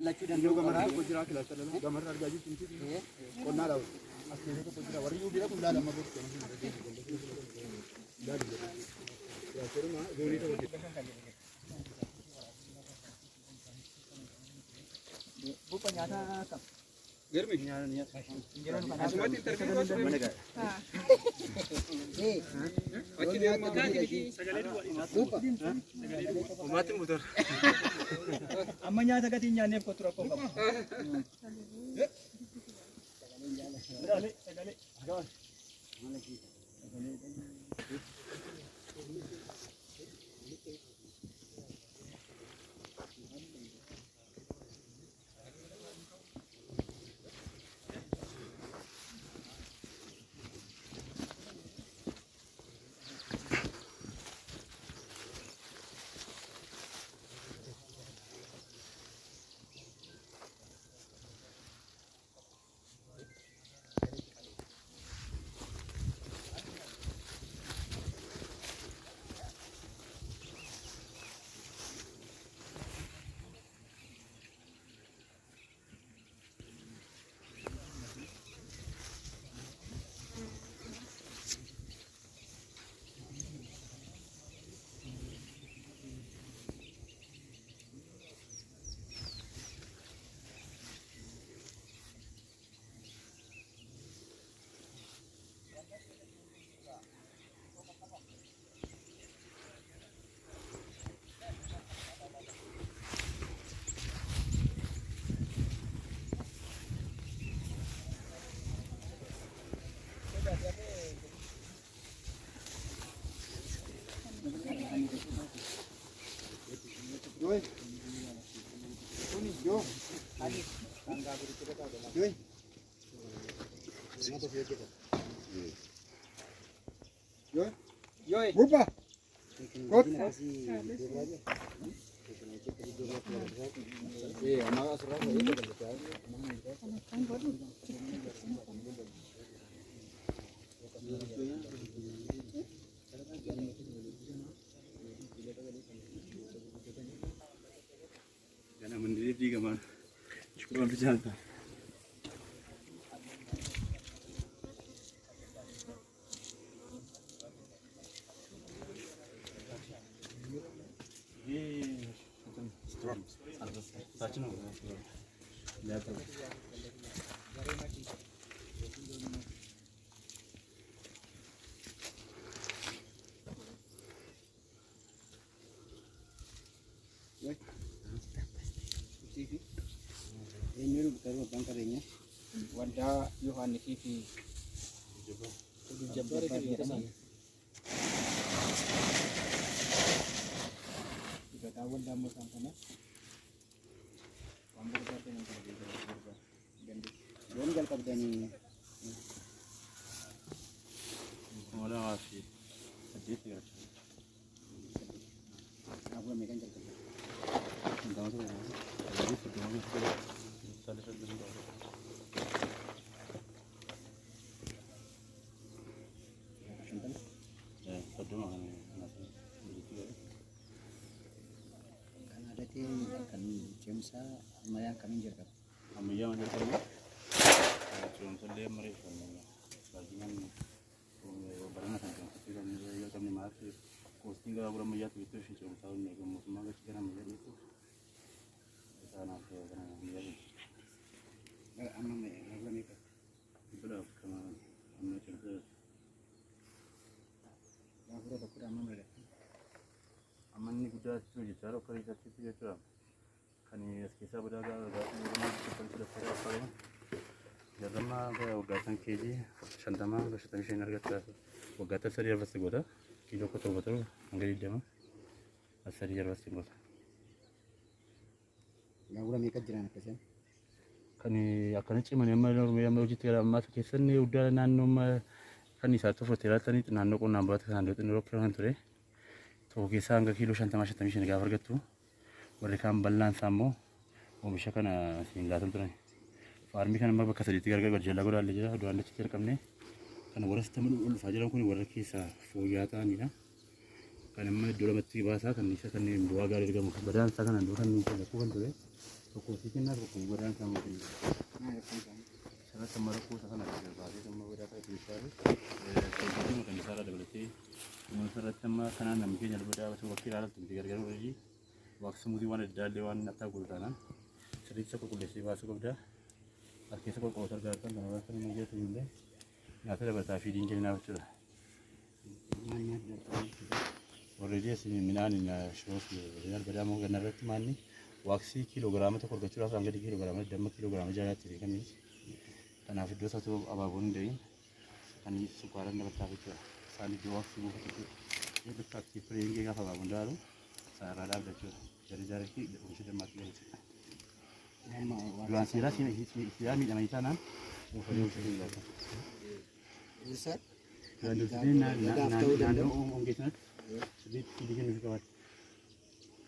Lachuu danda'u Gamarra qaba. tokko jira kilaastara lama gamarra argaa jirtu miti qonnaadha as keessa tokko jira warri bira kun laala amma booda laala kilaasteruma zoonii tokko jira. Buupha nyaataa akkam? Germi asumatti interview gochuu achi deemaa. Buupha. Amma nyaata gatii hin nyaanneef kottu rakkoo qaba. Sagalee sagalee. Joy. Kuni jo. Joy. Joy. Yooye. Buupha. Kot. Eh, amma asirraa ka'ee dabalata. Gana mandiri diigamaan. Shukuraan bichaanta. Eenyuun garuu abbaan qabeenyaa? Waldaa Yohaannisii fi Jabbaar jedhama. Dibataa waldaa immoo isaan kana. Waan barbaadan hin barbaadu. Dandeessu. Yoom jalqabdanii? 2008 galcha. Hafuura meeqan jalqabdan? Shantama? Kan aadatiin kan cimsaa ammayyaa akkamiin jalqabe? Ammayyaa waan jalqabu ce'umsallee amma reeffa baay'inaan barana kan ce'umsatti kan jalqabne maal koostiin garaa ammayyaatti bittuu fi ce'umsaa mootummaa gachi gara ammayyaa dhiyeessuuf kanaaf kana ammayyaa Amma hafuura meeqa? Bilaaf kama amma ce'umsa Hafuura tokkodha amma meeqa? Amma inni guddaa achitti hojjechaa jiru akka riisachitti jechuudha. Kan as keessaa badaa gaafa jarrama waggaa san keejii 50 hanga 55 argatta. Waggaa sadii harvesti goota. Kiiloo 17 ta'u hanga 20 as sadii harvesti goota. Gaagura meeqa jiran akkasiin? Kan akkana cimanii amma Oromiyaa amma hojiitti gara ammaa keessatti guddaa naannoo amma kan isaa tuffatee laatanii naannoo qonnaan bulaatti kan xinnoo kan ture. Tokko keessaa hanga kiiloo 50 55 gaafa argattu warri kaan bal'aan isaa immoo oomisha kana siin laatan turan. Faarmii kana amma bakka sadiitti gargar gad jala godhaallee jira. Duraan achitti jalqabne kan warra sitti ol dhufaa jiran kun warra keessaa fooyya'aa ta'anidha. Kan amma iddoo lamatti baasaa kan isa kanneen bu'aa gaarii argamu. Badaan isaa kanaan dura kan lakkuu kan ture. Tokko si kennaa tokko godaan kan mootummaa. Sarara mara kuusaa sana baasee amma godaa ta'e keessaa sochii kan isaarra dabalatee kunuunsa irratti amma kanaan namni keenya albadaa osoo bakki ilaalatu miti gargar hojii waaqsi muuzii waan adda illee waan akka godhu taanaan sirriitti qulqulleessee baasuu qabda. As keessa qulqulloota argaa kan kana irratti nama jeetu illee nyaata dabalataa fi diin kennaa jechuudha. Already as midhaan shiroo fi albadaa immoo ganna irratti maanni waaksii kiiloogiraama tokko argachuudhaaf hanga kiiloogiraama damma kiiloogiraama jaalaatti kan kanaaf iddoo isaatti abaaboon hin dahin kan sukkaaran dabaltaaf jechuudha. Isaan iddoo waaksii buufatu jechuudha. Yoo dhuftaatti fireengee gaafa abaaboon daaru isaan irraa dhaabda jechuudha. Jari jaritti oomisha dammaatti galchuudha. Duraan seeraa seeraa miidhamanii taanaan buufatee oomisha hin laata. Duraan dursitee naannoo hongee sanatti sirriitti fiidii kennuufii qabaatti.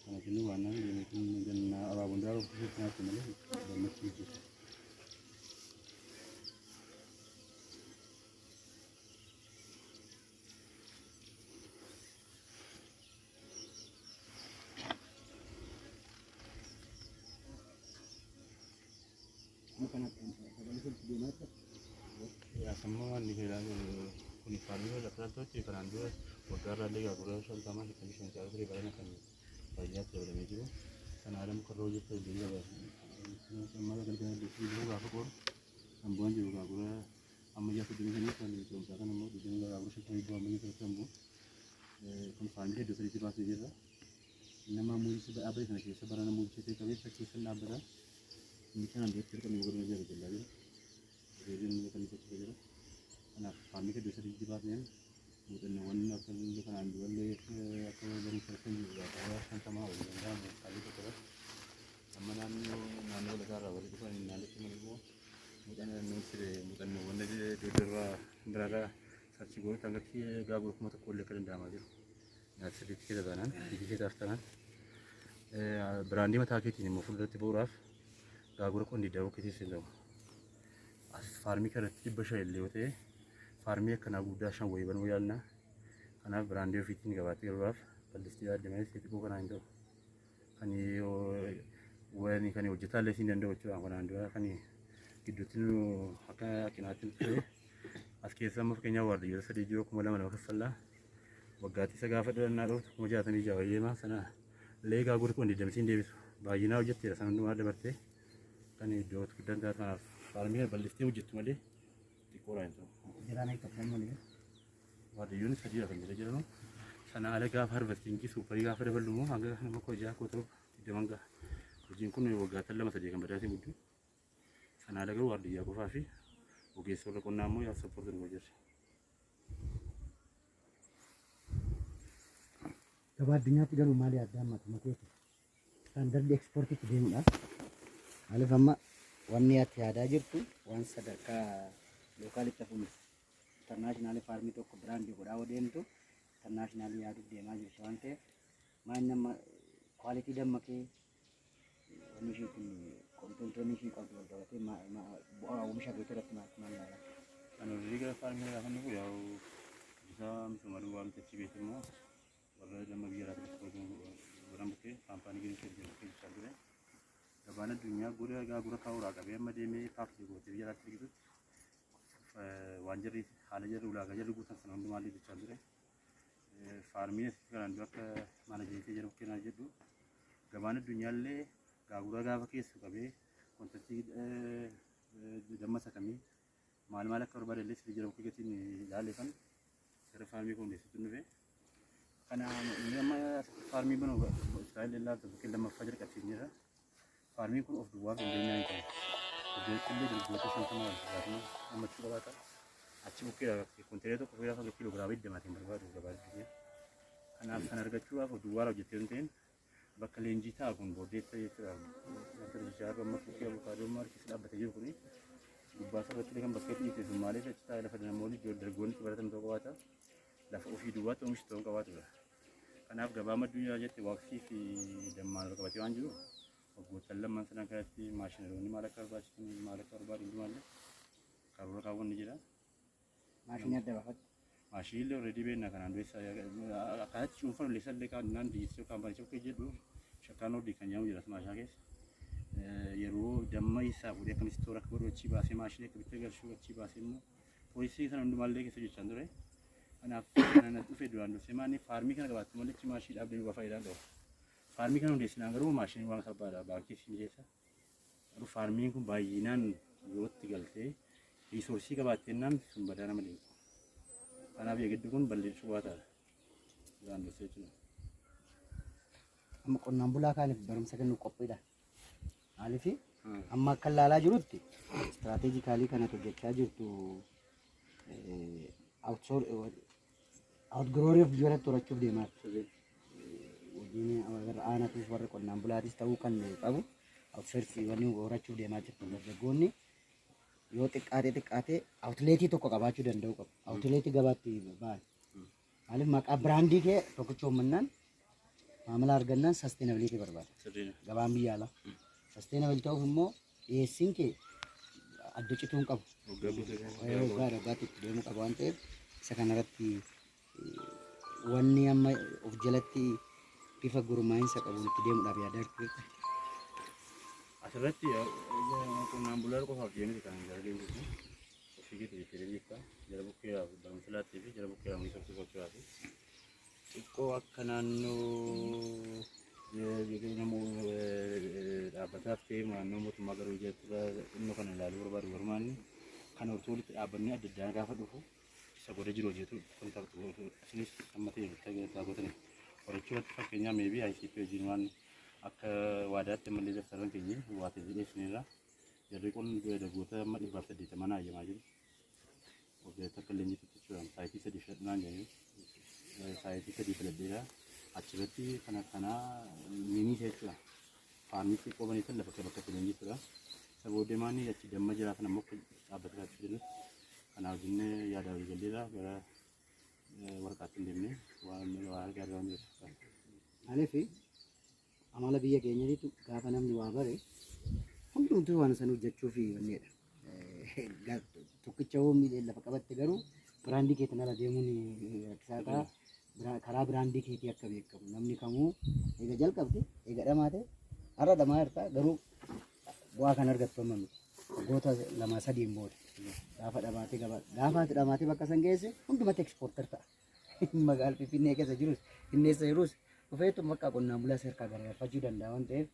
Kana kennuu baannaan deemeetiin ganna abaaboon daaru ofiitti nyaatu malee gammachuu jechuudha. Amma waan inni kun faarmii lafa irratti kanaan dura waggaa irraa illee gaagura 50 55 caalu ture barana kan baay'inatti dabalamee jiru. Sana haala muka irra hojjetu illee qaba. Amma galgala jiru gaafa qoru kan bu'aan jiru gaagura ammayyaa 35 kan ce'umsaa kan immoo 20 gaagura 50 bu'aa ammayyaa irratti kan bu'u. Kun faarmii iddoo sadiitti baasnee jirra. Nama muuzii dhaabbate sana keessa barana muuzii ta'e qabeessa keessa dhaabbata. Inni kanaan duratti jalqabni godhama jira jallaa jira. Reebiin kan isa jira. Kanaaf faarmii iddoo sadiitti baasneen muuxannoowwan akka kanaan durallee akka barumsa kan jiru gaafa 50 wal danda'amu faarmii tokko irratti. Amma naannoo naannoo walakkaa warri dhufan naannootti immoo muuxannoowwan iddoo biraarraa sarchii goota hanga gaagura 1000 illee akka danda'amaa jiru. Nyaata sirriitti keessa taanaan, fiigii keessaaf taanaan biraandii mataa keetiin immoo fuulduratti bu'uuraaf gaagura qonni dawoo keessa hin ta'u. As faarmii kanatti 500 illee yoo ta'e faarmii akkanaa guddaa 5 wayii banuu yaalna. Kanaaf biraandii ofiitiin gabaatti galuudhaaf bal'istee yaadde malee xixiqqoo kanaa hin ta'u. Kan wani kan hojjetaa illee siin danda'u jechuudha. Kanaan dura kan gidduutti nu akka qinaatti ture. As keessa amma fakkeenyaaf waardiyyoota sadii jiru 2000 nama kaffallaa. Waggaatti isa gaafa dhalannaa dhuftu 66,000 wayii deema sana illee gaagurri kun digdamsiin deebisu. Baay'inaa hojjetteera sana hundumaa dabartee kan iddoo guddaan taate kanaaf faarmii kana bal'iftee hojjettu malee xiqqoodhaan hin ta'u. Waardiyyoonni sadiidha kan jala jiranu. Sana ala gaafa harvestingii suuparii gaafa daballu immoo hanga nama koo 6 koo 7 20 gaha. Hojiin kun waggaatti 2 3 kan badaasee guddu. Sana ala garuu waardiyyaa qofaa fi ogeessa warra qonnaa immoo yaaf sappoortii nu hojjeta. Gabaa addunyaatti garuu maali adda ammatu makeeti? Istaandardii ekspoortiitti deemuudhaaf maaliif amma wanni ati yaadaa jirtu waan sadarkaa lookaalitti hafu miti. Intarnaashinaali faarmii tokko biraandii godhaa deemtu intarnaashinaali yaaduuf deemaa jirtu waan ta'eef maal nama kwaalitii damma kee wanni ishee kun qomtoonni ishee qabdu wal qabatee bu'aa oomisha keetii irratti maal maal ilaala? Kan hojii gara faarmii gaafa inni yaa'u isaa misooma duwwaa miti achi beektu immoo warra damma biyya alaatti ekspoortii godhan bukkee kaampaanii giriin sheed jedhamu keessa ture. Gabaan addunyaa gura gaagura kaa'uudhaa qabee amma deemee paakii gootee biyya alaatti ergitutti waan jarri haala jarri ulaagaa jarri guutan sana hundumaa illee jechaa ture. Faarmiin asitti kanaan dura akka maanajeetii jedhamu kennaa jedhu gabaan addunyaallee gaagura gaafa keessu qabee kontaktii damma isa kamii maal maal akka barbaade illee sirrii jedhamu gatiin ilaalee kan gara faarmii kun dhufe. Kana inni amma faarmii banu Israa'el illaa bukkee lammaffaa jalqabsiisneerra. Faarmiin kun of duwwaaf hin deemnaa hin qabu. Iddootti illee dargaggoota 50 wal fakkaatanii hammachuu qabaata. Achi bukkee konteelee tokko feeraa kan kiiloo giraama 20 barbaadu gabaa addunyaa. Kanaaf kan argachuudhaaf of duwwaara hojjettee hin ta'in bakka leenjii ta'a kun booddeessa jechuudha. Akka hojjechaa jiru amma bukkee abukaadoo amma harkisi dhaabbatee jiru kuni gubbaa sarratti kan bakkee dhiite sun maaliif achi taa'ee lafa namoonni dargaggoonni itti baratan ta'uu qabaata. Lafa ofii duwwaatti oomishu ta'uu qabaatudha. Kanaaf gabaa addunyaa jette waaqsii fi dammaan wal qabatee waan jiru waggoottan lamman sadan kanatti maashinaroonni maal akka barbaachisan maal akka barbaadu hundumaallee karoora kaawwanni jira. Maashinii adda baafadhu. Maashinii already beekna kanaan dureessa akkaataatti cuunfan illee sallee naan diijisuu kaampaanii tokko jedhu shakkaan hordii kan jedhamu jira maashaa keessa. Yeroo damma isaa fuudhee akkamitti toora akka godhu achii baasee maashinii akkamitti galchuu achii baasee immoo poolisii sana hundumaallee keessa hojjechaa ture. Kanaaf kana natti dhufe duraan dursee maanni faarmii kana qabaattu malee achi maashinii dhaabdee duwwaa faayidaa hin qabu. Faarmii kana hundeessinaan garuu maashinii waan salphaadha baankii si mijeessa. Garuu faarmiin kun baay'inaan yootti galtee resource qabaattennaan sun badaa nama deemu. Kanaaf eegiddu kun balleessuu waa ta'a. Duraan dursee jechuudha. Amma qonnaan bulaa kaaniif barumsa kennuuf qophiidha. Maaliif amma akka ilaalaa jirutti strategically kanatu hojjechaa jirtu outgrower of jalatti horachuuf deemaa jirtu. Hojiin warra aanatis warra qonnaan bulaatis ta'uu kan qabu outsource wanni horachuuf deemaa jirtu. Dargaggoonni yoo xiqqaate xiqqaate outlet tokko qabaachuu danda'u qabu. Outlet gabaatti ba'an. Maaliif maqaa brand kee tokkicha uumannaan maamila argannaan sustainability barbaada. Sirriidha. Gabaan biyya alaa. Sustainable ta'uuf immoo dhiyeessiin kee adda cituu hin qabu. Waggaa guutuu. Waggaa waggaatti itti deemuu qaba waan ta'eef isa kanarratti wanni amma of jalatti bifa gurmaa'insa qabuun itti deemuudhaaf yaadaa jirtu. Asirratti qonnaan bulaa qofaaf deemti kan gara deemtu. Ofii keetti jettee jirta. Jara bukkeedhaaf barumsa laattee fi jara bukkeedhaaf resource gochuudhaaf. Xiqqoo akka naannoo dhaabbataaf ta'e naannoo mootummaa garuu ijatti xinnoo kana ilaaluu barbaadu garmaanni kan hortuu walitti dhaabbannee adda addaan gaafa dhufu isa godha jiru hojjetu contact isinis amma ta'e gootani. Horachuu irratti fakkeenyaaf maybe ICP hojiin waan akka waadaatti ammallee daftarran keenya waatee dhiyeessineerra. Jarri kun dargaggoota amma 180 hayyamaa jiru. Waggaatti akka leenjiitti jechuudha. Site sadii filadhinaan jedhanii site sadii filadheera. Achirratti kan akkanaa mini jechuudha. Faarmii xiqqoo baniitan lafa bakka itti leenjisuudha. Isa booddee maanni achi damma jiraa sana immoo dhaabbata isaatti fidutti. Kanaaf jennee yaada walii galleerra gara waraqaatti hin deemne waan waan gaarii waan jiru. Maaliif amala biyya keenyatiitu gaafa namni waa bare hundumtuu waan sana hojjechuu fi wanneedha. Tokkicha hoo lafa qabatte garuu brand keetiin ala deemuun rakkisaa ta'a. Karaa brand keetii akka beekamu namni kamuu eega jalqabde eega dhamaate har'a dhamaa jirta garuu bu'aa kan argattu amma miti. Waggoota lama sadiin booda gaafa dhamaatee gabaa gaafa ati dhamaatee bakka san geesse hundumatti exporter ta'a. Magaalaa Finfinnee keessa jirus inni eessa jirus dhufeetu bakka qonnaan bulaa seerkaa garagalfachuu danda'a waan ta'eef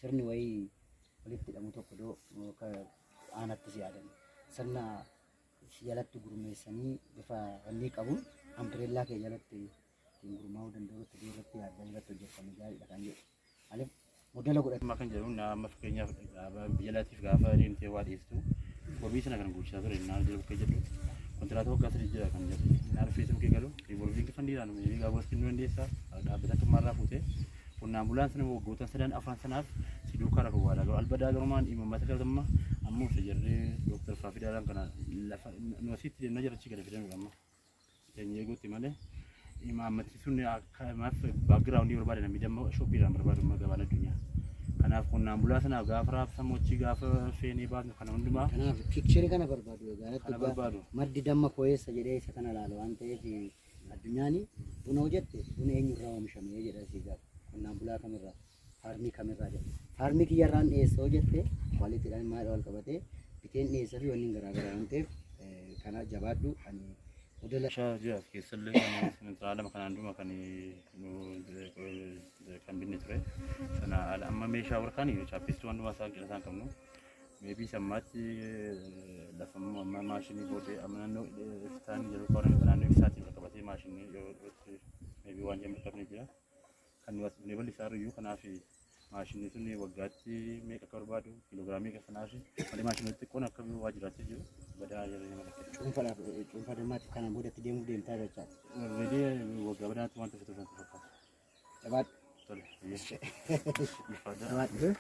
sirni wayii walitti hidhamu tokko doo aanattis yaadame sirna jalatti gurmeessanii bifa wanni qabuun umbrella kee jalatti ittiin gurmaa'uu danda'u irratti irratti yaaddanii irratti hojjetanii gaariidha kan jedhu. Maaliif modela godhate. Amma kan jedhu amma fakkeenyaaf biyya alaatiif gaafa deemtee waa dhiyeessitu wabii sana kan guuchisaa ture naan jala bukkee jedhu kontiraata waggaa 3 jira kan jedhu naan dhufee bukkee galu revolving fundiidhaan meebii gaafa kennuu dandeessa dhaabbata akka marraa fuutee qonnaan bulaan sana waggoota sadan afran sanaaf si duukaa rakkoo waadaa garuu albadaa garumaan imammata galatama ammoo isa jarri dooktar Faafidaadhaan kana lafa nu asitti deemnaa jira achi gadi fidanudha amma keenya eeguutti malee imaammati sun akka maaf background barbaada namni damma shopiidhaan barbaadu gabaan addunyaa. Kanaaf qonnaan bulaa sanaaf gaafa raabsamu achi gaafa feenee baasnu kana hundumaa Kanaaf picture kana barbaadu egaa kana barbaadu. Maddi damma koo'eessa jedhee isa kana ilaala waan ta'eef addunyaan buna hojjette buna eenyurraa oomishame jedha asii gaafa qonnaan bulaa kamirraa faarmii kamirraa jedha. Faarmii kiyyarraan dhiyeessa hojjette qualitydhaan maal wal qabatee biteen dhiyeessa fi wanni garaagaraa waan ta'eef kana jabaadhu ani modela. Meeshaa jira as keessallee kan simintraa lama kanaan dura kan kan binne ture. Sana ala amma meeshaa warqaan chaappistuu hundumaa isaa qila isaan qabnu. Maybe sammaatti lafa amma maashinii booddee amma naannoo iftaan yeroo qoran naannoo ibsaatiin wal qabatee maashinii yeroo maybe waan jedhamu qabne jira. Kan nu as dhufnee bal'isaa iyyuu kanaaf maashinii sun waggaatti meeqa akka barbaadu kiiloogiraamii meeqa sanaaf malee maashinii xiqqoon akka waajjiraatti jiru badaa jiru nama rakkisa. Cuunfaadhaaf cuunfaa dammaatiif kanaan boodatti deemuuf deemtaa jechaadha. Already waggaa badaatti waan ta'eef fakkaata. Jabaadhu. Tole. Jabaadhu.